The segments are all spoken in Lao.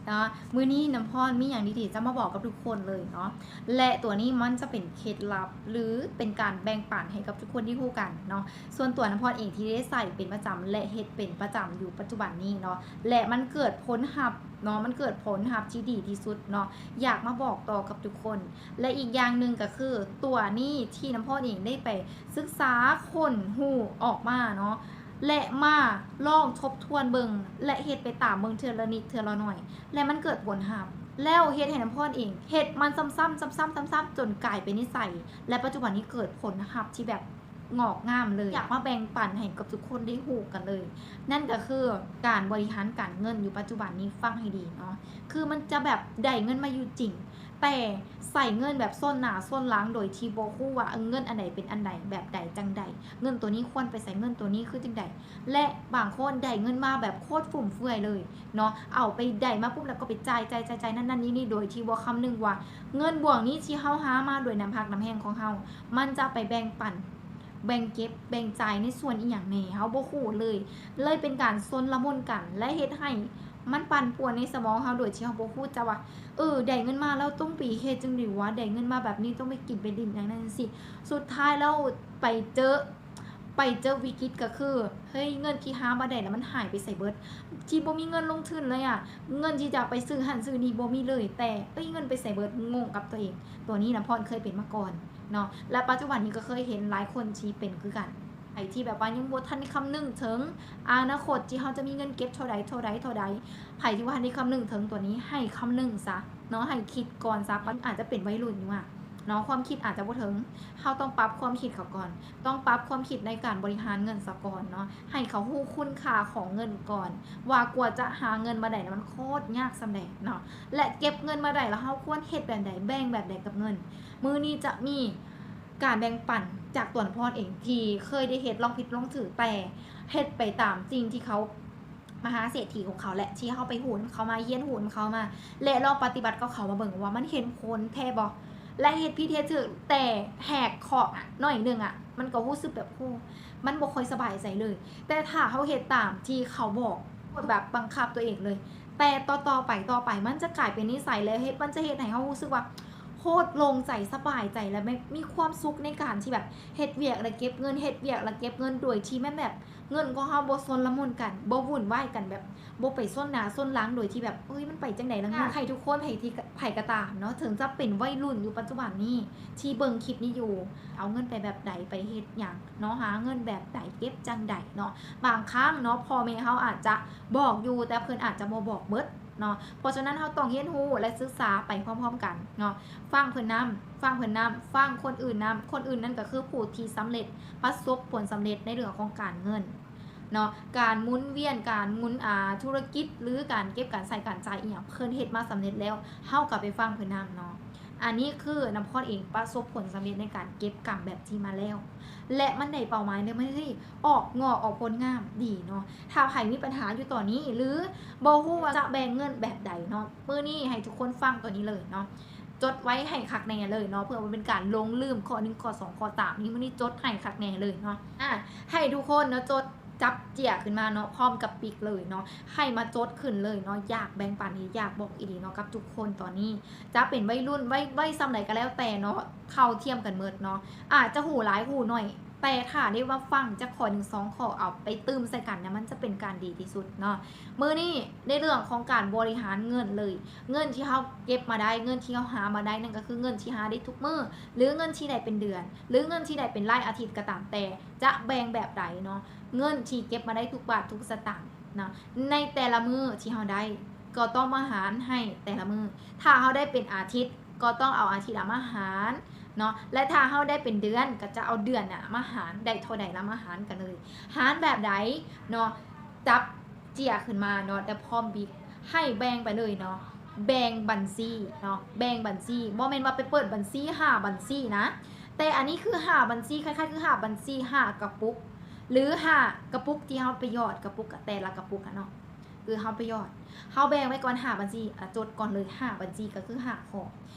ເນາະ ມື້ນີ້ນ້ຳພອນມີຫຍັງດີໆຈະມາບອກກັບທຸກຄົນເລີຍເນາະ ແລະ ຕົວນີ້ມັນຈະເປັນເຄັດລັບ ຫຼື ເປັນການແບ່ງປັນໃຫ້ກັບທຸກຄົນໄດ້ຮູ້ກັນເນາະ. ສ່ວນຕົວນ້ຳພອນເອງທີ່ໄດ້ໃຊ້ເປັນປະຈຳ ແລະ ເຮັດເປັນປະຈຳຢູ່ປັດຈຸບັນນີ້ເນາະ ແລະ ມັນເກີດຜົນຮັບເນາະ ມັນເກີດຜົນຮັບທີ່ດີທີ່ສຸດເນາະ ຢາກມາບອກຕໍ່ກັບທຸກຄົນ. ແລະ ອີກຢ່າງໜຶ່ງກໍຄື ຕົວນີ້ທີ່ນ້ຳພອນເອງໄດ້ໄປສຶກສາຄົ້ນຮູ້ອອກມາເນາະ ແລະ ມາລອງທົບທວນເບິ່ງ ແລະ ເຮັດໄປຕາມເບິ່ງເທື່ອລະນິດເທື່ອລະໜ້ອຍ ແລະ ມັນເກີດຜົນຮັບ ແລ້ວເຮັດໃຫ້ນ້ຳພອນເອງເຮັດມັນຊ້ຳໆ ຊ້ຳໆ ຊ້ຳໆ ຈົນກາຍເປັນນິໄສ ແລະ ປັດຈຸບັນນີ້ເກີດຜົນຮັບທີ່ແບບງອກງາມເລີຍ. ຢາກມາແບ່ງປັນໃຫ້ກັບທຸກຄົນໄດ້ຮູ້ກັນເລີຍ ນັ້ນກໍຄືການບໍລິຫານການເງິນຢູ່ປັດຈຸບັນນີ້ ຟັງໃຫ້ດີເນາະ ຄືມັນຈະແບບໄດ້ເງິນມາຢູ່ຈິງ ແຕ່ໃຊ້ເງິນແບບຊົນໜ້າຊົນຫຼັງ ໂດຍທີ່ບໍ່ຮູ້ວ່າເງິນອັນໃດເປັນອັນໃດ ແບບໃດຈັ່ງໃດ ເງິນໂຕນີ້ຄວນໄປໃສ ເງິນໂຕນີ້ຄືຈັ່ງໃດ ແລະ ບາງຄົນໄດ້ເງິນມາແບບໂຄດຟຸມເຟືອຍເລີຍເນາະ ເອົາໄປໄດ້ມາປຸບແລ້ວກໍໄປຈ່າຍ ຈ່າຍ ຈ່າຍ ຈ່າຍ ນັ້ນໆ ນີ້ໆ ໂດຍທີ່ບໍ່ຄຳນຶງວ່າເງິນບວກນີ້ທີ່ເຮົາຫາມາດ້ວຍນ້ຳພັກນ້ຳແຮງຂອງເຮົາ ມັນຈະໄປແບ່ງປັນ ແບ່ງເກັບ ແບ່ງຈ່າຍໃນສ່ວນອີ່ຫຍັງແນ່ ເຮົາບໍ່ຮູ້ເລີຍ ເລີຍເປັນການຊົນລະມຸນກັນ ແລະ ເຮັດໃຫ້ມັນປັ່ນປ່ວນໃນສະໝອງເຮົາ ໂດຍທີ່ເຮົາບໍ່ຮູ້ຈັກວ່າ ເອີ ໄດ້ເງິນມາແລ້ວຕ້ອງໄປເຮັດຈັ່ງໃດວະ ໄດ້ເງິນມາແບບນີ້ຕ້ອງໄປກິນໄປດິ້ນຫຍັງນັ້ນຈັ່ງຊີ້ ສຸດທ້າຍແລ້ວໄປເຈີ ໄປເຈີວິກິດກໍຄື ເຮີ້ຍ ເງິນທີ່ຫາມາໄດ້ລະມັນຫາຍໄປໃສເບິດ ທີ່ບໍ່ມີເງິນລົງທຶນເລີຍອະ ເງິນທີ່ຈະໄປຊື້ຫັ້ນຊື້ນີ້ບໍ່ມີເລີຍ ແຕ່ ເອີຍ ເງິນໄປໃສເບິດ ງົງກັບຕົວເອງ. ຕົວນີ້ນ້ຳພອນເຄີຍເປັນມາກ່ອນເນາະ ແລະ ປັດຈຸບັນນີ້ກໍເຄີຍເຫັນຫຼາຍຄົນທີ່ເປັນຄືກັນ ໃຜທີ່ແບບວ່າຍັງບໍ່ທັນໄດ້ຄຳນຶງເຖິງອະນາຄົດທີ່ເຮົາຈະມີເງິນເກັບເທົ່າໃດ ເທົ່າໃດ ເທົ່າໃດ ໃຜທີ່ບໍ່ທັນໄດ້ຄຳນຶງເຖິງຕົວນີ້ ໃຫ້ຄຳນຶງຊະເນາະ ໃຫ້ຄິດກ່ອນຊະ ອາດຈະເປັນໄວລຸ້ນຢູ່ອະ ເນາະ ຄວາມຄິດອາດຈະບໍ່ເຖິງ ເຮົາຕ້ອງປັບຄວາມຄິດເຂົາກ່ອນ ຕ້ອງປັບຄວາມຄິດໃນການບໍລິຫານເງິນສາກ່ອນເນາະ ໃຫ້ເຂົາຮູ້ຄຸນຄ່າຂອງເງິນກ່ອນ ວ່າກວ່າຈະຫາເງິນມາໄດ້ນະ ມັນໂຄດຍາກສ່ຳໃດເນາະ ແລະ ເກັບເງິນມາໄດ້ແລ້ວ ເຮົາຄວນເຮັດແບບໃດ ແບ່ງແບບໃດກັບເງິນ. ມື້ນີ້ຈະມີການແບ່ງປັນຈາກຕົວນ້ຳພອນເອງ ທີ່ເຄີຍໄດ້ເຮັດລອງຜິດລອງຖືກ ແຕ່ເຮັດໄປຕາມສິ່ງທີ່ເຂົາ ມະຫາເສດຖີຂອງເຂົາ ແລະ ທີ່ເຮົາໄປຮູ້ນຳເຂົາມາ ຮຽນຮູ້ນຳເຂົາມາ ແລະ ລອງປະຕິບັດກັບເຂົາມາເບິ່ງວ່າມັນເຫັນຜົນແທ້ບໍ່ ແລະ ເຮັດຜິດເຮັດຖືກ ແຕ່ແຫກເຄາະໜ້ອຍໜຶ່ງອະ ມັນກໍຮູ້ສຶກແບບ ໂອ້ ມັນບໍ່ຄ່ອຍສະບາຍໃຈເລີຍ. ແຕ່ຖ້າເຮົາເຮັດຕາມທີ່ເຂົາບອກ ແບບບັງຄັບຕົວເອງເລີຍ ແຕ່ຕໍ່ໆໄປ ຕໍ່ໄປ ມັນຈະກາຍເປັນນິໄສ ແລະ ເຮັດ ມັນຈະເຮັດໃຫ້ເຮົາຮູ້ສຶກວ່າໂຄດໂລ່ງໃຈ ສະບາຍໃຈ ແລະ ແບບມີຄວາມສຸກໃນການທີ່ແບບເຮັດວຽກ ແລະ ເກັບເງິນ ເຮັດວຽກ ແລະ ເກັບເງິນ ໂດຍທີ່ແມ່ນແບບ ເງິນຂອງເຮົາບໍ່ຊົນລະມຸນກັນ ບໍ່ວຸ່ນວາຍກັນ ແບບບໍ່ໄປຊົນໜ້າຊົນຫຼັງ ໂດຍທີ່ແບບ ເອີຍ ມັນໄປຈັ່ງໃດລະເງິນ. ຢາກໃຫ້ທຸກຄົນ ໃຜທີ່ ໃຜກໍຕາມເນາະ ເຖິງຈະເປັນໄວລຸ້ນຢູ່ປັດຈຸບັນນີ້ ທີ່ເບິ່ງຄລິບນີ້ຢູ່ ເອົາເງິນໄປແບບໃດ ໄປເຮັດຫຍັງເນາະ ຫາເງິນແບບໃດ ເກັບຈັ່ງໃດເນາະ. ບາງຄັ້ງເນາະ ພໍ່ແມ່ເຮົາອາດຈະບອກຢູ່ ແຕ່ເພິ່ນອາດຈະບໍ່ບອກເບິດເນາະ. ເພາະສະນັ້ນ ເຮົາຕ້ອງຮຽນຮູ້ ແລະ ສຶກສາໄປພ້ອມໆກັນເນາະ ຟັງເພິ່ນນຳ ຟັງເພິ່ນນຳ ຟັງຄົນອື່ນນຳ ຄົນອື່ນນັ້ນກໍຄືຜູ້ທີ່ສຳເລັດ ປະສົບຜົນສຳເລັດໃນເລື່ອງຂອງການເງິນເນາະ ການໝູນວຽນ ການໝູນ ອ່າ ທຸລະກິດ ຫຼື ການເກັບການໃຊ້ການຈ່າຍອີ່ຫຍັງ ເພິ່ນເຮັດມາສຳເລັດແລ້ວ ເຮົາກໍໄປຟັງເພິ່ນນຳເນາະ. ອັນນີ້ຄືນ້ຳພອນເອງປະສົບຜົນສຳເລັດໃນການເກັບກຳແບບທີ່ມາແລ້ວ ແລະ ມັນໄດ້ເປົ້າໝາຍເລີຍ ມັນເລີຍອອກງອກອອກຜົນງາມດີເນາະ. ຖ້າໃຜມີປັນຫາຢູ່ຕອນນີ້ ຫຼື ບໍ່ຮູ້ວ່າຈະແບ່ງເງິນແບບໃດເນາະ ມື້ນີ້ໃຫ້ທຸກຄົນຟັງຕົວນີ້ເລີຍເນາະ ຈົດໄວ້ໃຫ້ຄັກແນ່ເລີຍເນາະ ເພື່ອວ່າເປັນການຫຼົງລືມຂໍ້ໜຶ່ງ ຂໍ້ສອງ ຂໍ້ສາມ ນີ້ ມື້ນີ້ຈົດໃຫ້ຄັກແນ່ເລີຍເນາະ. ອາ ໃຫ້ທຸກຄົນເນາະ ຈົດ ຈັບເຈ້ຍຂຶ້ນມາເນາະ ພ້ອມກັບປິກເລີຍເນາະ ໃຫ້ມາຈົດຂຶ້ນເລີຍເນາະ. ຢາກແບ່ງປັນອີ່ຫຼີ ຢາກບອກອີ່ຫຼີເນາະ ກັບທຸກຄົນຕອນນີ້ ຈະເປັນໄວລຸ້ນ ໄວ ໄວສ່ຳໃດກໍແລ້ວແຕ່ເນາະ ເທົ່າທຽມກັນໝົດເນາະ ອາດຈະຮູ້ຫຼາຍຮູ້ໜ້ອຍ ແຕ່ຖ້າໄດ້ມາຟັງຈັກຂໍ້ໜຶ່ງສອງຂໍ້ ເອົາໄປຕື່ມໃສ່ກັນນະ ມັນຈະເປັນການດີທີ່ສຸດເນາະ. ມື້ນີ້ໃນເລື່ອງຂອງການບໍລິຫານເງິນເລີຍ ເງິນທີ່ເຮົາເກັບມາໄດ້ ເງິນທີ່ເຮົາຫາມາໄດ້ ນັ້ນກໍຄືເງິນທີ່ຫາໄດ້ທຸກມື້ ຫຼື ເງິນທີ່ໄດ້ເປັນເດືອນ ຫຼື ເງິນທີ່ໄດ້ເປັນລາຍອາທິດກໍຕາມແຕ່ ຈະແບ່ງແບບໃດເນາະ ເງິນທີ່ເກັບມາໄດ້ທຸກບາດທຸກສະຕາງເນາະ ໃນແຕ່ລະມື້ທີ່ເຮົາໄດ້ ກໍຕ້ອງມາຫານໃຫ້ແຕ່ລະມື້. ຖ້າເຮົາໄດ້ເປັນອາທິດ ກໍຕ້ອງເອົາອາທິດອະມາຫານເນາະ ແລະ ຖ້າເຮົາໄດ້ເປັນເດືອນ ກໍຈະເອົາເດືອນນະມາຫານ ໄດ້ເທົ່າໃດລະມາຫານກັນເລີຍ. ຫານແບບໃດເນາະ ຈັບເຈ້ຍຂຶ້ນມາເນາະ ແຕ່ພ້ອມບິກ ໃຫ້ແບ່ງໄປເລີຍເນາະ ແບ່ງບັນຊີເນາະ ແບ່ງບັນຊີ ບໍ່ແມ່ນວ່າໄປເປີດບັນຊີຫ້າບັນຊີນະ ແຕ່ອັນນີ້ຄືຫ້າບັນຊີ ຄ້າຍໆຄືຫ້າບັນຊີ ຫ້າກະປຸກ ຫຼື ຫ້າກະປຸກທີ່ເຮົາໄປຫຍອດ ກະປຸກ ແຕ່ລະກະປຸກຫັ້ນເນາະ ຄືເຮົາໄປຫຍອດ ເຮົາແບ່ງໄວ້ກ່ອນຫ້າບັນຊີ ອາ ຈົດກ່ອນເລີຍຫ້າບັນຊີ ກໍຄືຫ້າຂໍ້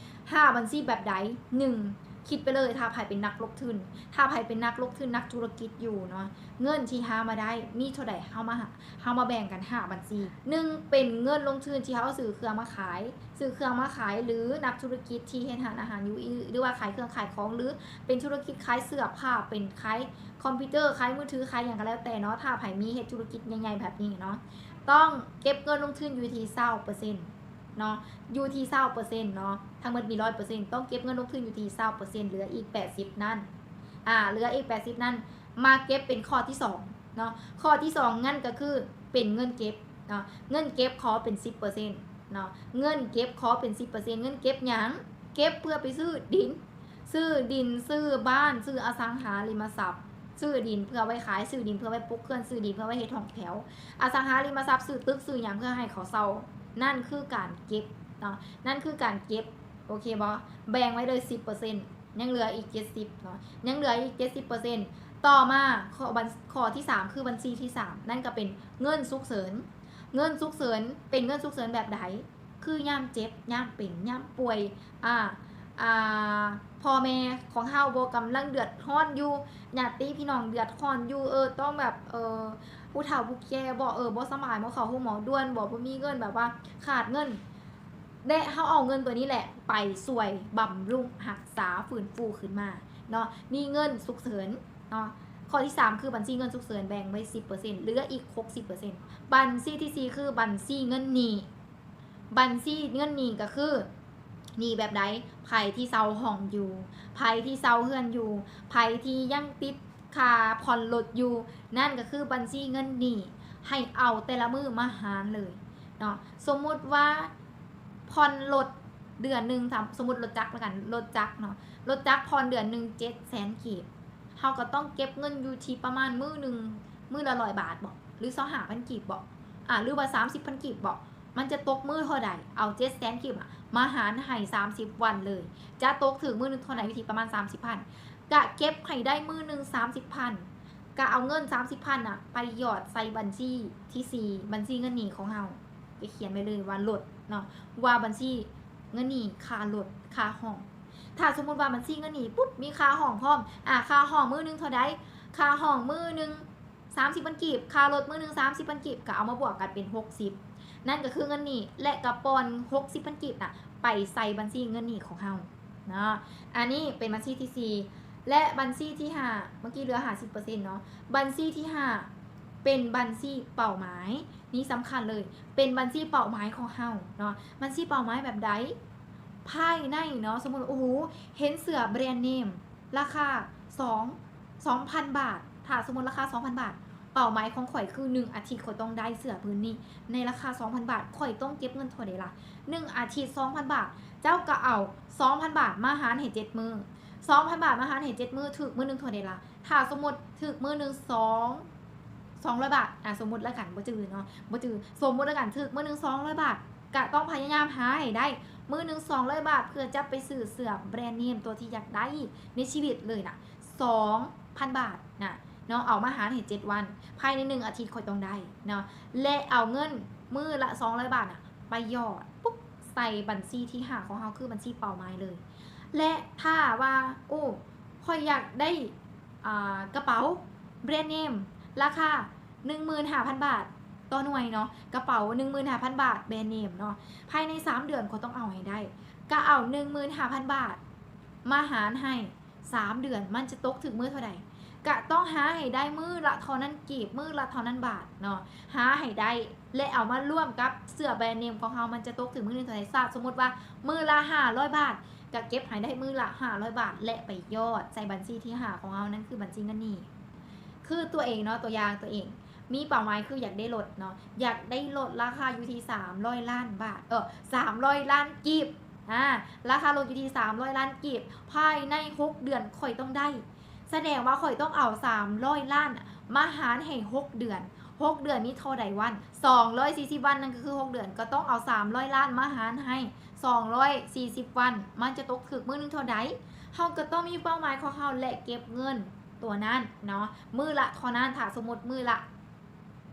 ຫ້າບັນຊີແບບໃດ? ໜຶ່ງ ຄິດໄປເລີຍ ຖ້າໃຜເປັນນັກລົງທຶນ ຖ້າໃຜເປັນນັກລົງທຶນ ນັກທຸລະກິດຢູ່ເນາະ ເງິນທີ່ຫາມາໄດ້ມີເທົ່າໃດ ເຮົາມາ ເຮົາມາແບ່ງກັນຫ້າບັນຊີ. ໜຶ່ງ ເປັນເງິນລົງທຶນທີ່ເຮົາຊື້ເຄື່ອງມາຂາຍ ຊື້ເຄື່ອງມາຂາຍ ຫຼື ນັກທຸລະກິດທີ່ເຮັດຮ້ານອາຫານຢູ່ ຫຼືວ່າຂາຍເຄື່ອງຂາຍຂອງ ຫຼື ເປັນທຸລະກິດຂາຍເສື້ອຜ້າ ເປັນຂາຍຄອມພິວເຕີ ຂາຍມືຖື ຂາຍຫຍັງກໍແລ້ວແຕ່ເນາະ ຖ້າໃຜມີເຮັດທຸລະກິດໃຫຍ່ໆແບບນີ້ເນາະ ຕ້ອງເກັບເງິນລົງທຶນຢູ່ທີ່ຊາວເປີເຊັນເນາະ ຢູ່ທີ່ຊາວເປີເຊັນເນາະ ທັງໝົດມີຮ້ອຍເປີເຊັນ ຕ້ອງເກັບເງິນລົງທຶນຢູ່ທີ່ຊາວເປີເຊັນ ເຫຼືອອີກແປດສິບນັ້ນ ອາ ເຫຼືອອີກແປດສິບນັ້ນ ມາເກັບເປັນຂໍ້ທີສອງເນາະ ຂໍ້ທີສອງນັ້ນກໍຄືເປັນເງິນເກັບເນາະ ເງິນເກັບຂໍເປັນສິບເປີເຊັນເນາະ ເງິນເກັບຂໍເປັນສິບເປີເຊັນ ເງິນເກັບຫຍັງ? ເກັບເພື່ອໄປຊື້ດິນ ຊື້ດິນ ຊື້ບ້ານ ຊື້ອະສັງຫາລິມະຊັບ ຊື້ດິນເພື່ອໄວ້ຂາຍ ຊື້ດິນເພື່ອໄວ້ປຸກເຮືອນ ຊື້ດິນເພື່ອໄວ້ເຮັດຫ້ອງແຖວ ອະສັງຫາລິມະຊັບ ຊື້ຕຶກ ຊື້ຫຍັງເພື່ອໃຫ້ເຂົາເຊົ່າ ນັ້ນຄືການເກັບເນາະ ນັ້ນຄືການເກັບ ໂອເຄບໍ່? ແບ່ງໄວ້ເລີຍສິບເປີເຊັນ ຍັງເຫຼືອອີກເຈັດສິບເນາະ ຍັງເຫຼືອອີກເຈັດສິບເປີເຊັນ ຕໍ່ມາຂໍ້ບັນ ຂໍ້ທີສາມ ຄືບັນຊີທີສາມ ນັ້ນກໍເປັນເງິນສຸກເສີນ ເງິນສຸກເສີນ ເປັນເງິນສຸກເສີນແບບໃດ? ຄືຍາມເຈັບ ຍາມເປັນ ຍາມປ່ວຍ ອາ ອາ ພໍ່ແມ່ຂອງເຮົາບໍ່ ກຳລັງເດືອດຮ້ອນຢູ່ ຍາດຕິພີ່ນ້ອງເດືອດຮ້ອນຢູ່ ເອີ ຕ້ອງແບບ ເອີ ຜູ້ເຖົ້າຜູ້ແກ່ບໍ່ ເອີ ບໍ່ສະບາຍ ບໍ່ເຂົ້າໂຮງໝໍດ່ວນບໍ່ ບໍ່ມີເງິນ ແບບວ່າຂາດເງິນ ແລະ ເຮົາເອົາເງິນຕົວນີ້ແຫຼະໄປຊ່ວຍບຳລຸງຮັກສາຟື້ນຟູຂຶ້ນມາເນາະ ມີເງິນສຸກເສີນເນາະ. ຂໍ້ທີສາມ ຄືບັນຊີເງິນສຸກເສີນ ແບ່ງໄວ້ສິບເປີເຊັນ ເຫຼືອອີກຫົກສິບເປີເຊັນ. ບັນຊີທີສີ່ ຄືບັນຊີເງິນໜີ້ ບັນຊີເງິນໜີ້ກໍຄື ໜີ້ແບບໃດ? ໃຜທີ່ເຊົ່າຫ້ອງຢູ່ ໃຜທີ່ເຊົ່າເຮືອນຢູ່ ໃຜທີ່ຍັງຕິດຄ່າຜ່ອນລົດຢູ່ ນັ້ນກໍຄືບັນຊີເງິນໜີ້ ໃຫ້ເອົາແຕ່ລະມື້ມາຫານເລີຍເນາະ. ສົມມຸດວ່າຜ່ອນລົດເດືອນໜຶ່ງ ສົມມຸດລົດຈັກລະກັນ ລົດຈັກເນາະ ລົດຈັກຜ່ອນເດືອນໜຶ່ງເຈັດແສນກີບ ເຮົາກໍຕ້ອງເກັບເງິນຢູ່ທີ່ປະມານມື້ໜຶ່ງ ມື້ລະຮ້ອຍບາດບໍ ຫຼື ຊາວຫ້າພັນກີບບໍ ອາ ຫຼືວ່າສາມສິບພັນກີບບໍ ມັນຈະຕົກມື້ເທົ່າໃດ? ເອົາເຈັດແສນກີບອະ ມາຫານໃຫ້ສາມສິບວັນເລີຍ ຈະຕົກຖືກມື້ໜຶ່ງເທົ່າໃດ? ຢູ່ທີ່ປະມານສາມສິບພັນ ກະເກັບໃຫ້ໄດ້ມື້ໜຶ່ງສາມສິບພັນ ກະເອົາເງິນສາມສິບພັນນະ ໄປຢອດໃສ່ບັນຊີທີສີ່ ບັນຊີເງິນໜີ້ຂອງເຮົາ ໄປຂຽນໄວ້ເລີຍວ່າລົດເນາະ ວ່າບັນຊີເງິນໜີ້ຄ່າລົດ ຄ່າຫ້ອງ. ຖ້າສົມມຸດວ່າບັນຊີເງິນໜີ້ປຸບ ມີຄ່າຫ້ອງພ້ອມ ອາ ຄ່າຫ້ອງມື້ໜຶ່ງເທົ່າໃດ? ຄ່າຫ້ອງມື້ໜຶ່ງ ສາມສິບພັນກີບ ຄ່າລົດມື້ໜຶ່ງສາມສິບພັນກີບ ກໍເອົາມາບວກກັນເປັນຫົກສິບ ນັ້ນກໍຄືເງິນໜີ້ ແລະ ກໍປ່ອນຫົກສິບພັນກີບນະ ໄປໃສ່ບັນຊີເງິນໜີ້ຂອງເຮົາເນາະ. ອັນນີ້ເປັນບັນຊີທີສີ່ ແລະ ບັນຊີທີຫ້າ ເມື່ອກີ້ເຫຼືອຫ້າສິບເປີເຊັນເນາະ ບັນຊີທີຫ້າ ເປັນບັນຊີເປົ້າໝາຍ ນີ້ສຳຄັນເລີຍ ເປັນບັນຊີເປົ້າໝາຍຂອງເຮົາເນາະ. ບັນຊີເປົ້າໝາຍແບບໃດ? ພາຍໃນເນາະ ສົມມຸດ ໂອ້ໂຫ ເຫັນເສື້ອແບຣນເນມລາຄາສອງ ສອງພັນບາດ ຖ້າສົມມຸດລາຄາສອງພັນບາດ ເປົ້າໝາຍຂອງຂ້ອຍຄືໜຶ່ງອາທິດຂ້ອຍຕ້ອງໄດ້ເສື້ອຜືນນີ້ໃນລາຄາສອງພັນບາດ ຂ້ອຍຕ້ອງເກັບເງິນເທົ່າໃດລະ? ໜຶ່ງອາທິດສອງພັນບາດ ເຈົ້າກໍເອົາສອງພັນບາດມາຫານໃຫ້ເຈັດມື້ ສອງພັນບາດມາຫານໃຫ້ເຈັດມື້ ຖືກມື້ໜຶ່ງເທົ່າໃດລະ? ຖ້າສົມມຸດຖືກມື້ໜຶ່ງສອງ ສອງຮ້ອຍບາດ ອາ ສົມມຸດລະກັນ ບໍ່ຈື່ເນາະ ບໍ່ຈື່ ສົມມຸດລະກັນ ຖືກມື້ໜຶ່ງສອງຮ້ອຍບາດ ກະຕ້ອງພະຍາຍາມຫາໃຫ້ໄດ້ມື້ໜຶ່ງສອງຮ້ອຍບາດ ເພື່ອຈະໄປຊື້ເສື້ອແບຣນເນມຕົວທີ່ຢາກໄດ້ໃນຊີວິດເລີຍນະ ສອງພັນບາດນະເນາະ ເອົາມາຫານໃຫ້ເຈັດວັນ ພາຍໃນໜຶ່ງອາທິດຂ້ອຍຕ້ອງໄດ້ເນາະ ແລະ ເອົາເງິນມື້ລະສອງຮ້ອຍບາດນະ ໄປຢອດປຸບ ໃສ່ບັນຊີທີຫ້າຂອງເຮົາ ຄືບັນຊີເປົ້າໝາຍເລີຍ. ແລະ ຖ້າວ່າ ໂອ້ ຂ້ອຍຢາກໄດ້ ອາ ກະເປົາແບຣນເນມລາຄາໜຶ່ງໝື່ນຫ້າພັນບາດຕໍ່ໜ່ວຍເນາະ ກະເປົາໜຶ່ງໝື່ນຫ້າພັນບາດແບຣນເນມເນາະ ພາຍໃນສາມເດືອນຂ້ອຍຕ້ອງເອົາໃຫ້ໄດ້ ກະເອົາໜຶ່ງໝື່ນຫ້າພັນບາດມາຫານໃຫ້ ສາມເດືອນ ມັນຈະຕົກຖືກມື້ເທົ່າໃດ? ກະຕ້ອງຫາໃຫ້ໄດ້ມື້ລະເທົ່ານັ້ນກີບ ມື້ລະເທົ່ານັ້ນບາດເນາະ ຫາໃຫ້ໄດ້ ແລະ ເອົາມາລວມກັບເສື້ອແບຣນເນມຂອງເຮົາ ມັນຈະຕົກຖືກມື້ໜຶ່ງເທົ່າໃດ? ຖ້າສົມມຸດວ່າມື້ລະຫ້າຮ້ອຍບາດ ກະເກັບໃຫ້ໄດ້ມື້ລະຫ້າຮ້ອຍບາດ ແລະ ໄປຢອດໃສ່ບັນຊີທີຫ້າຂອງເຮົາ ນັ້ນຄືບັນຊີເງິນນີ້. ຄືຕົວເອງເນາະ ຕົວຢ່າງຕົວເອງ ມີເປົ້າໝາຍຄືຢາກໄດ້ລົດເນາະ ຢາກໄດ້ລົດລາຄາຢູ່ທີ່ສາມຮ້ອຍລ້ານບາດ ເອີ ສາມຮ້ອຍລ້ານກີບ ອາ ລາຄາລົດຢູ່ທີ່ສາມຮ້ອຍລ້ານກີບ ພາຍໃນຫົກເດືອນຂ້ອຍຕ້ອງໄດ້ ສະແດງວ່າຂ້ອຍຕ້ອງເອົາສາມຮ້ອຍລ້ານມາຫານໃຫ້ຫົກເດືອນ ຫົກເດືອນມີເທົ່າໃດວັນ? ສອງຮ້ອຍສີ່ສິບວັນ ນັ້ນກໍຄືຫົກເດືອນ ກໍຕ້ອງເອົາສາມຮ້ອຍລ້ານມາຫານໃຫ້ສອງຮ້ອຍສີ່ສິບວັນ ມັນຈະຕົກຖືກມື້ໜຶ່ງເທົ່າໃດ? ເຮົາກໍຕ້ອງມີເປົ້າໝາຍຂອງເຮົາ ແລະ ເກັບເງິນ ຕົວນັ້ນເນາະ ມື້ລະເທົ່ານັ້ນ ຖ້າສົມມຸດມື້ລະ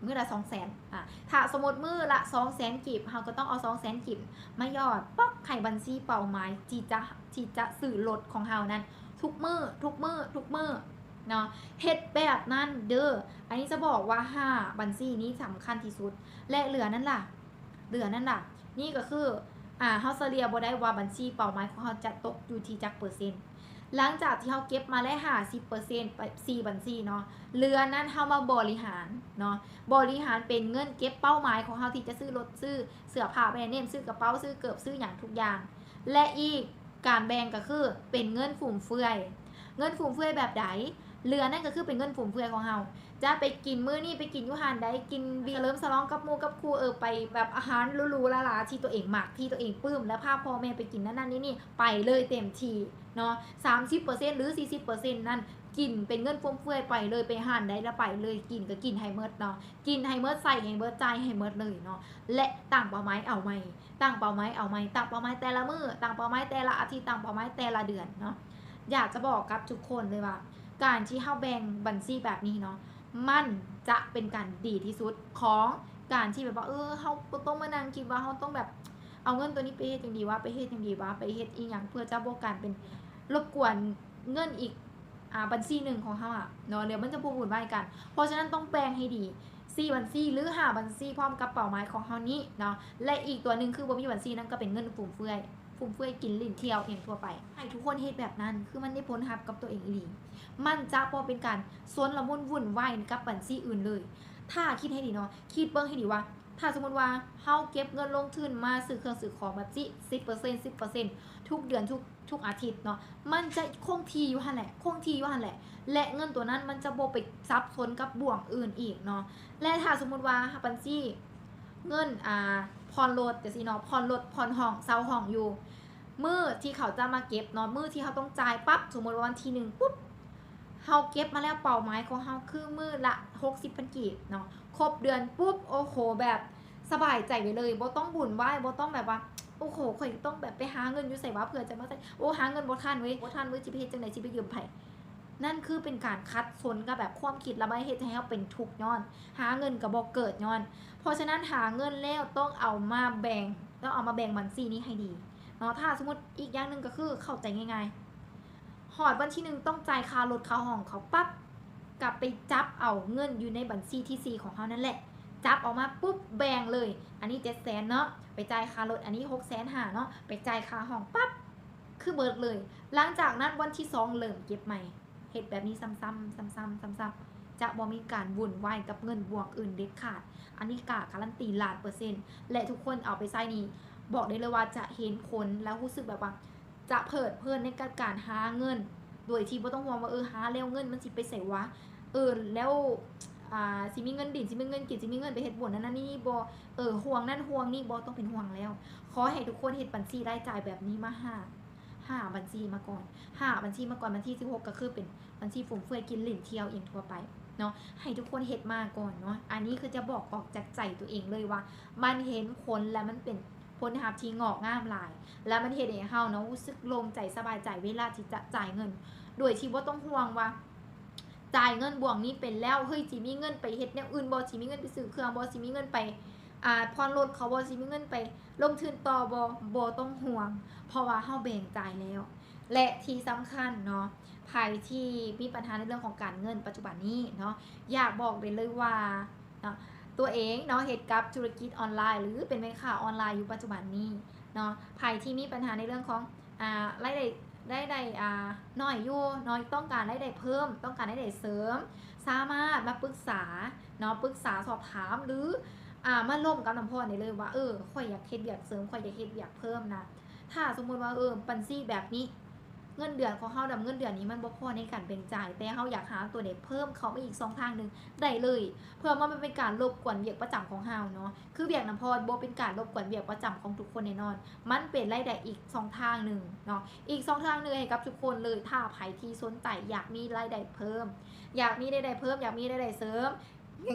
ມື້ລະສອງແສນ ອາ ຖ້າສົມມຸດມື້ລະສອງແສນກີບ ເຮົາກໍຕ້ອງເອົາສອງແສນກີບມາຫຍອດປອກໃຫ້ບັນຊີເປົ້າໝາຍທີ່ຈະ ທີ່ຈະຊື້ລົດຂອງເຮົານັ້ນ ທຸກມື້ ທຸກມື້ ທຸກມື້ເນາະ ເຮັດແບບນັ້ນເດີ. ອັນນີ້ຈະບອກວ່າຫ້າບັນຊີນີ້ສຳຄັນທີ່ສຸດ ແລະ ເຫຼືອນັ້ນລະ ເຫຼືອນັ້ນລະ ນີ້ກໍຄື ອາ ເຮົາສະເລ່ຍບໍ່ໄດ້ວ່າບັນຊີເປົ້າໝາຍຂອງເຮົາຈະຕົກຢູ່ທີ່ຈັກເປີເຊັນ. ຫຼັງຈາກທີ່ເຮົາເກັບມາແລ້ວຫ້າສິບເປີເຊັນ ໄປ ສີ່ບັນຊີເນາະ ເຫຼືອນັ້ນເຮົາມາບໍລິຫານເນາະ ບໍລິຫານເປັນເງິນເກັບເປົ້າໝາຍຂອງເຮົາທີ່ຈະຊື້ລົດ ຊື້ເສື້ອຜ້າແບຣນເນມ ຊື້ກະເປົາ ຊື້ເກີບ ຊື້ຫຍັງທຸກຢ່າງ ແລະ ອີກການແບ່ງກໍຄືເປັນເງິນຟຸມເຟືອຍ ເງິນຟຸມເຟືອຍແບບໃດ? ເຫຼືອນັ້ນກໍຄືເປັນເງິນຟຸມເຟືອຍຂອງເຮົາ ຈະໄປກິນມື້ນີ້ ໄປກິນຢູ່ຮ້ານໃດ ກິນເບຍສະເຫຼີມສະຫຼອງກັບໝູ່ກັບຄູ່ ເອີ ໄປແບບອາຫານຫຼູໆຫຼາໆທີ່ຕົວເອງມັກ ທີ່ຕົວເອງປຶ້ມ ແລະ ພາພໍ່ແມ່ໄປກິນນັ້ນໆນີ້ໆ ໄປເລີຍເຕັມທີ່ເນາະ ສາມສິບເປີເຊັນ ຫຼື ສີ່ສິບເປີເຊັນນັ້ນ ກິນເປັນເງິນຟຸມເຟືອຍໄປເລີຍ ໄປຮ້ານໃດລະໄປເລີຍ ກິນກໍກິນໃຫ້ໝົດເນາະ ກິນໃຫ້ໝົດ ໃຊ້ໃຫ້ເບິດ ຈ່າຍໃຫ້ໝົດເລີຍເນາະ ແລະ ຕັ້ງເປົ້າໝາຍເອົາໃໝ່ ຕັ້ງເປົ້າໝາຍເອົາໃໝ່ ຕັ້ງເປົ້າໝາຍແຕ່ລະມື້ ຕັ້ງເປົ້າໝາຍແຕ່ລະອາທິດ ຕັ້ງເປົ້າໝາຍແຕ່ລະເດືອນເນາະ. ຢາກຈະບອກກັບທຸກຄົນເລີຍວ່າ ການທີ່ເຮົາແບ່ງບັນຊີແບບນີ້ເນາະ ມັນຈະເປັນການດີທີ່ສຸດຂອງການທີ່ແບບວ່າ ເອີ ເຮົາບໍ່ຕ້ອງມານັ່ງຄິດວ່າເຮົາຕ້ອງແບບເອົາເງິນໂຕນີ້ໄປເຮັດຫຍັງດີວະ ໄປເຮັດຫຍັງດີວະ ໄປເຮັດອີ່ຫຍັງເພື່ອຈະບໍ່ການເປັນລົບກວນເງິນອີກ ອາ ບັນຊີໜຶ່ງຂອງເຮົາອະເນາະ ແລ້ວມັນຈະບໍ່ວຸ່ນວາຍກັນ. ເພາະສະນັ້ນຕ້ອງແບ່ງໃຫ້ດີ ສີ່ບັນຊີ ຫຼື ຫ້າບັນຊີ ພ້ອມກັບເປົ້າໝາຍຂອງເຮົານີ້ເນາະ ແລະ ອີກຕົວໜຶ່ງຄືບໍ່ມີບັນຊີ ນັ້ນກໍເປັນເງິນຟຸມເຟືອຍ ຟຸມເຟືອຍກິນຫຼິ້ນທ່ຽວຫຍັງທົ່ວໄປ ໃຫ້ທຸກຄົນເຮັດແບບນັ້ນ ຄືມັນໄດ້ຜົນຮັບກັບຕົວເອງອີ່ຫຼີ ມັນຈະບໍ່ເປັນການຊົນລະມຸນວຸ່ນວາຍກັບບັນຊີອື່ນເລີຍ. ຖ້າຄິດໃຫ້ດີເນາະ ຄິດເບິ່ງໃຫ້ດີວ່າ ຖ້າສົມມຸດວ່າເຮົາເກັບເງິນລົງທຶນມາຊື້ເຄື່ອງຊື້ຂອງແບບຊີ້ ສິບເປີເຊັນ ສິບເປີເຊັນ ທຸກເດືອນ ທຸກ ທຸກອາທິດເນາະ ມັນຈະຄົງທີ່ຢູ່ຫັ້ນແຫຼະ ຄົງທີ່ຢູ່ຫັ້ນແຫຼະ ແລະ ເງິນຕົວນັ້ນມັນຈະບໍ່ໄປສັບສົນກັບບ່ວງອື່ນອີກເນາະ. ແລະ ຖ້າສົມມຸດວ່າບັນຊີເງິນ ອ່າ ຜ່ອນລົດຈັ່ງຊີ້ເນາະ ຜ່ອນລົດ ຜ່ອນຫ້ອງ ເຊົ່າຫ້ອງຢູ່ ມື້ທີ່ເຂົາຈະມາເກັບເນາະ ມື້ທີ່ເຮົາຕ້ອງຈ່າຍປັບ ສົມມຸດວ່າວັນທີໜຶ່ງປຸບ ເຮົາເກັບມາແລ້ວ ເປົ້າໝາຍຂອງເຮົາຄືມື້ລະຫົກສິບພັນກີບເນາະ ຄົບເດືອນປຸບ ໂອ້ໂຫ ແບບສະບາຍໃຈໄປເລີຍ ບໍ່ຕ້ອງວຸ່ນວາຍ ບໍ່ຕ້ອງແບບວ່າ ໂອ້ໂຫ ຂ້ອຍຕ້ອງແບບໄປຫາເງິນຢູ່ໃສວະ ເພື່ອຈະມາໃຊ້ ໂອ້ ຫາເງິນບໍ່ທັນເວີຍ ບໍ່ທັນເວີຍ ຊິໄປເຮັດຈັ່ງໃດ ຊິໄປຢືມໃຜ? ນັ້ນຄືເປັນການຂັດສົນກັບແບບຄວາມຄິດ ແລ້ວມັນເຮັດໃຫ້ເຮົາເປັນທຸກຍ້ອນຫາເງິນກໍບໍ່ເກີດຍ້ອນ. ເພາະສະນັ້ນຫາເງິນແລ້ວຕ້ອງເອົາມາແບ່ງ ຕ້ອງເອົາມາແບ່ງບັນຊີນີ້ໃຫ້ດີເນາະ. ຖ້າສົມມຸດ ອີກຢ່າງໜຶ່ງກໍຄືເຂົ້າໃຈງ່າຍໆ ຮອດວັນທີໜຶ່ງຕ້ອງຈ່າຍຄ່າລົດຄ່າຫ້ອງເຂົາປັບ ກັບໄປຈັບເອົາເງິນຢູ່ໃນບັນຊີທີສີ່ຂອງເຮົານັ້ນແຫຼະ ຈັບອອກມາປຸບແບ່ງເລີຍ ອັນນີ້ເຈັດແສນເນາະ ໄປຈ່າຍຄ່າລົດ ອັນນີ້ຫົກແສນຫ້າເນາະ ໄປຈ່າຍຄ່າຫ້ອງປັບ ຄືເບິດເລີຍ. ຫຼັງຈາກນັ້ນວັນທີສອງເລີ່ມເກັບໃໝ່ ເຮັດແບບນີ້ຊ້ຳໆ ຊ້ຳໆ ຊ້ຳໆ ຈະບໍ່ມີການວຸ່ນວາຍກັບເງິນບ່ວງອື່ນເດັດຂາດ ອັນນີ້ກ້າກາລັນຕີລ້ານເປີເຊັນ ແລະ ທຸກຄົນເອົາໄປໃຊ້ນີ້ ບອກໄດ້ເລີຍວ່າຈະເຫັນຜົນ ແລະ ຮູ້ສຶກແບບວ່າ ຈະເພີດເພີນໃນກັບການຫາເງິນ ໂດຍທີ່ບໍ່ຕ້ອງຫ່ວງວ່າ ເອີ ຫາແລ້ວເງິນມັນຊິໄປໃສວະ ເອີ ແລ້ວ ອ່າ ຊິມີເງິນດິນ ຊິມີເງິນກິນ ຊິມີເງິນໄປເຮັດບຸນນັ້ນນີ້ບໍ່ ເອີ ຫ່ວງນັ້ນຫ່ວງນີ້ ບໍ່ຕ້ອງເປັນຫ່ວງແລ້ວ. ຂໍໃຫ້ທຸກຄົນເຮັດບັນຊີລາຍຈ່າຍແບບນີ້ມາຫ້າ ຫ້າບັນຊີມາກ່ອນ ຫ້າບັນຊີມາກ່ອນ ບັນທີສິບຫົກກໍຄືເປັນບັນຊີຟຸມເຟືອຍກິນຫຼິ້ນທ່ຽວອີ່ຫຍັງທົ່ວໄປເນາະ ໃຫ້ທຸກຄົນເຮັດມາກ່ອນເນາະ. ອັນນີ້ຄືຈະບອກອອກຈາກໃຈຕົວເອງເລີຍວ່າ ມັນເຫັນຜົນ ແລະ ມັນເປັນ ຜົນຮັບທີ່ງອກງາມຫຼາຍ ແລະ ມັນເຮັດໃຫ້ເຮົາເນາະ ຮູ້ສຶກໂລ່ງໃຈ ສະບາຍໃຈ ເວລາທີ່ຈະຈ່າຍເງິນ ໂດຍທີ່ບໍ່ຕ້ອງຫ່ວງວ່າ ຈ່າຍເງິນບ່ວງນີ້ໄປແລ້ວ ເຮີ້ຍ ຊິມີເງິນໄປເຮັດແນວອື່ນບໍ່? ຊິມີເງິນໄປຊື້ເຄື່ອງບໍ່? ຊິມີເງິນໄປ ອ່າ ຜ່ອນລົດເຂົາບໍ່? ຊິມີເງິນໄປລົງທຶນຕໍ່ບໍ່? ບໍ່ຕ້ອງຫ່ວງ ເພາະວ່າເຮົາແບ່ງຈ່າຍແລ້ວ. ແລະ ທີ່ສຳຄັນເນາະ ໃຜທີ່ມີບັນຫາໃນເລື່ອງຂອງການເງິນປັດຈຸບັນນີ້ເນາະ ຢາກບອກໄດ້ເລີຍວ່າ ເນາະ ຕົວເອງເນາະ ເຮັດກັບທຸລະກິດອອນລາຍ ຫຼື ເປັນແມ່ຄ້າອອນລາຍຢູ່ປັດຈຸບັນນີ້ເນາະ. ໃຜທີ່ມີບັນຫາໃນເລື່ອງຂອງ ອ່າ ລາຍໄດ້ ລາຍໄດ້ ອ່າ ໜ້ອຍຢູ່ເນາະ ຕ້ອງການລາຍໄດ້ເພີ່ມ ຕ້ອງການລາຍໄດ້ເສີມ ສາມາດມາປຶກສາເນາະ ປຶກສາສອບຖາມ ຫຼື ອ່າ ມາລົມກັບນ້ຳພອນໄດ້ເລີຍວ່າ ເອີ ຂ້ອຍຢາກເຮັດວຽກເສີມ ຂ້ອຍຢາກເຮັດວຽກເພີ່ມນະ. ຖ້າສົມມຸດວ່າ ເອີ ບັນຊີແບບນີ້ ເງິນເດືອນຂອງເຮົານຳ ເງິນເດືອນນີ້ມັນບໍ່ພໍໃນການແບ່ງຈ່າຍ ແຕ່ເຮົາຢາກຫາຕົວໃດເພີ່ມເຂົ້າມາອີກຊ່ອງທາງໜຶ່ງໄດ້ເລີຍ ເພື່ອມັນບໍ່ເປັນການລົບກວນວຽກປະຈຳຂອງເຮົາເນາະ. ຄືວຽກນ້ຳພອນບໍ່ເປັນການລົບກວນວຽກປະຈຳຂອງທຸກຄົນແນ່ນອນ ມັນເປັນລາຍໄດ້ອີກຊ່ອງທາງໜຶ່ງເນາະ ອີກຊ່ອງທາງໜຶ່ງໃຫ້ກັບທຸກຄົນເລີຍ. ຖ້າໃຜທີ່ສົນໃຈຢາກມີລາຍໄດ້ເພີ່ມ ຢາກມີລາຍໄດ້ເພີ່ມ ຢາກມີລາຍໄດ້ເສີມ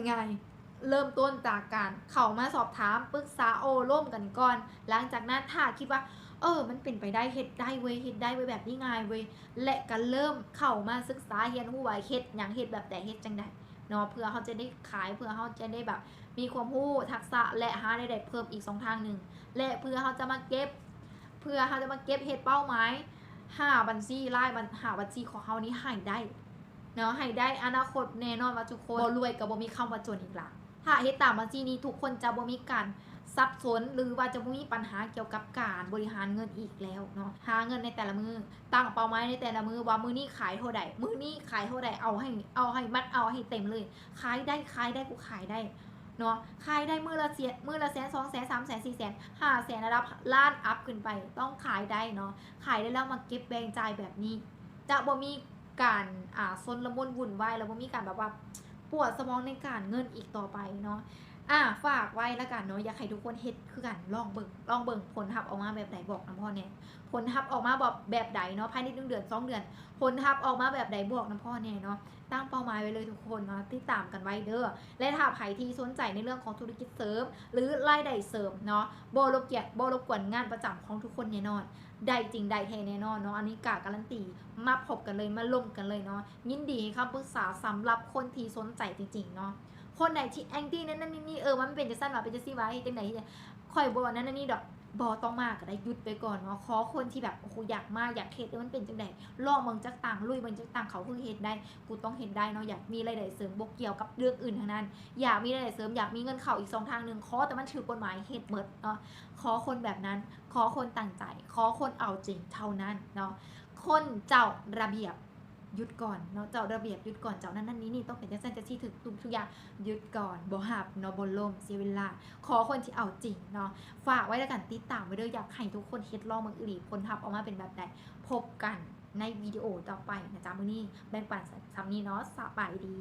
ງ່າຍໆ ເລີ່ມຕົ້ນຈາກການເຂົ້າມາສອບຖາມ ປຶກສາໂອ້ລົມກັນກ່ອນ. ຫຼັງຈາກນັ້ນຖ້າຄິດວ່າ ເອີ ມັນເປັນໄປໄດ້ ເຮັດໄດ້ເວີຍ ເຮັດໄດ້ເວີຍ ແບບນີ້ງ່າຍເວີຍ ແລະ ກໍເລີ່ມເຂົ້າມາສຶກສາຮຽນຮູ້ວ່າເຮັດຫຍັງ ເຮັດແບບໃດ ເຮັດຈັ່ງໃດ ເນາະ ເພື່ອເຮົາຈະໄດ້ຂາຍ ເພື່ອເຮົາຈະໄດ້ແບບມີຄວາມຮູ້ທັກສະ ແລະ ຫາລາຍໄດ້ເພີ່ມອີກຊ່ອງທາງໜຶ່ງ ແລະ ເພື່ອເຮົາຈະມາເກັບ ເພື່ອເຮົາຈະມາເກັບເຮັດເປົ້າໝາຍຫ້າບັນຊີ ລາຍບັນ ຫ້າບັນຊີຂອງເຮົານີ້ໃຫ້ໄດ້ເນາະ ໃຫ້ໄດ້. ອະນາຄົດແນ່ນອນວ່າທຸກຄົນບໍ່ລວຍກໍບໍ່ມີຄຳວ່າຈົນອີກລະ ຖ້າເຮັດຕາມບັນຊີນີ້ ທຸກຄົນຈະບໍ່ມີການສັບສົນ ຫຼືວ່າຈະບໍ່ມີບັນຫາກ່ຽວກັບການບໍລິຫານເງິນອີກແລ້ວເນາະ. ຫາເງິນໃນແຕ່ລະມື້ ຕັ້ງເປົ້າໝາຍໃນແຕ່ລະມື້ວ່າມື້ນີ້ຂາຍເທົ່າໃດ ມື້ນີ້ຂາຍເທົ່າໃດ ເອົາໃຫ້ ເອົາໃຫ້ມັດ ເອົາໃຫ້ເຕັມເລີຍ ຂາຍໄດ້ ຂາຍໄດ້ ກູຂາຍໄດ້ເນາະ ຂາຍໄດ້ມື້ລະແສນ ມື້ລະແສນ ສອງແສນ ສາມແສນ ສີ່ແສນ ຫ້າແສນ ລະດັບລ້ານອັບຂຶ້ນໄປ ຕ້ອງຂາຍໄດ້ເນາະ. ຂາຍໄດ້ແລ້ວມາເກັບແບ່ງຈ່າຍແບບນີ້ ຈະບໍ່ມີການ ອ່າ ຊົນລະມຸນວຸ່ນວາຍ ແລ້ວບໍ່ມີການແບບວ່າປວດສະໝອງໃນການເງິນອີກຕໍ່ໄປເນາະ. ອ່າ ຝາກໄວ້ລະກັນເນາະ ຢາກໃຫ້ທຸກຄົນເຮັດຄືກັນ ລອງເບິ່ງ ລອງເບິ່ງຜົນລັບອອກມາແບບໃດ ບອກນຳພໍ່ແດ່ ຜົນລັບອອກມາແບບ ແບບໃດເນາະ ພາຍໃນໜຶ່ງເດືອນ ສອງເດືອນ ຜົນລັບອອກມາແບບໃດ ບອກນຳພໍ່ແດ່ເນາະ. ຕັ້ງເປົ້າໝາຍໄວ້ເລີຍທຸກຄົນເນາະ ຕິດຕາມກັນໄວ້ເດີ. ແລະ ຖ້າໃຜທີ່ສົນໃຈໃນເລື່ອງຂອງທຸລະກິດເສີມ ຫຼື ລາຍໄດ້ເສີມເນາະ ບໍ່ລົບກວນ ບໍ່ລົບກວນງານປະຈຳຂອງທຸກຄົນແນ່ນອນ ໄດ້ຈິງໄດ້ແທ້ແນ່ນອນເນາະ ອັນນີ້ກ້າກາລັນຕີ. ມາພົບກັນເລີຍ ມາລົມກັນເລີຍເນາະ ຍິນດີໃຫ້ຄຳປຶກສາສຳລັບຄົນທີ່ສົນໃຈຈິງໆເນາະ. ຄົນໃດທີ່ແອງຕີນັ້ນໆນີ້ໆ ເອີ ມັນເປັນຈັ່ງຊັ້ນຫວາ ເປັນຈັ່ງຊີ້ຫວາ ເຮັດຈັ່ງໃດ ເຮັດຈັ່ງ ຂ້ອຍບໍ່ອັນນັ້ນອັນນີ້ດອກ ບໍ່ຕ້ອງມາກໍໄດ້ ຢຸດໄວ້ກ່ອນເນາະ. ຂໍຄົນທີ່ແບບ ໂອ້ໂຫ ຢາກມາ ຢາກເຮັດ ເອີ ມັນເປັນຈັ່ງໃດ ລອງເບິ່ງຈັກຕັ້ງ ລຸຍເບິ່ງຈັກຕັ້ງ ເຂົາຄືເຮັດໄດ້ ກູຕ້ອງເຮັດໄດ້ເນາະ. ຢາກມີລາຍໄດ້ເສີມ ບໍ່ກ່ຽວກັບເລື່ອງອື່ນທັງນັ້ນ ຢາກມີລາຍໄດ້ເສີມ ຢາກມີເງິນເຂົ້າອີກຊ່ອງທາງໜຶ່ງ ຂໍແຕ່ມັນຖືກກົດໝາຍ ເຮັດໝົດເນາະ. ຂໍຄົນແບບນັ້ນ ຂໍຄົນຕັ້ງໃຈ ຂໍຄົນເອົາຈິງເທົ່ານັ້ນເນາະ. ຄົນເຈົ້າລະບຽບ ຢຸດກ່ອນເນາະ ເຈົ້າລະບຽບຢຸດກ່ອນ ເຈົ້ານັ້ນນັ້ນນີ້ນີ້ ຕ້ອງເປັນຈັ່ງຊັ້ນຈັ່ງຊີ້ ຖືກທຸກ ທຸກຢ່າງ ຢຸດກ່ອນ ບໍ່ຮັບເນາະ ບໍ່ລົມ ເສຍເວລາ. ຂໍຄົນທີ່ເອົາຈິງເນາະ ຝາກໄວ້ລະກັນ ຕິດຕາມໄວ້ເດີ. ຢາກໃຫ້ທຸກຄົນເຮັດລອງເບິ່ງອີ່ຫຼີ ຜົນລັບອອກມາເປັນແບບໃດ ພົບກັນໃນວິດີໂອຕໍ່ໄປນະຈ໊ະ. ມື້ນີ້ແບ່ງປັນສ່ຳນີ້ເນາະ ສະບາຍດີ.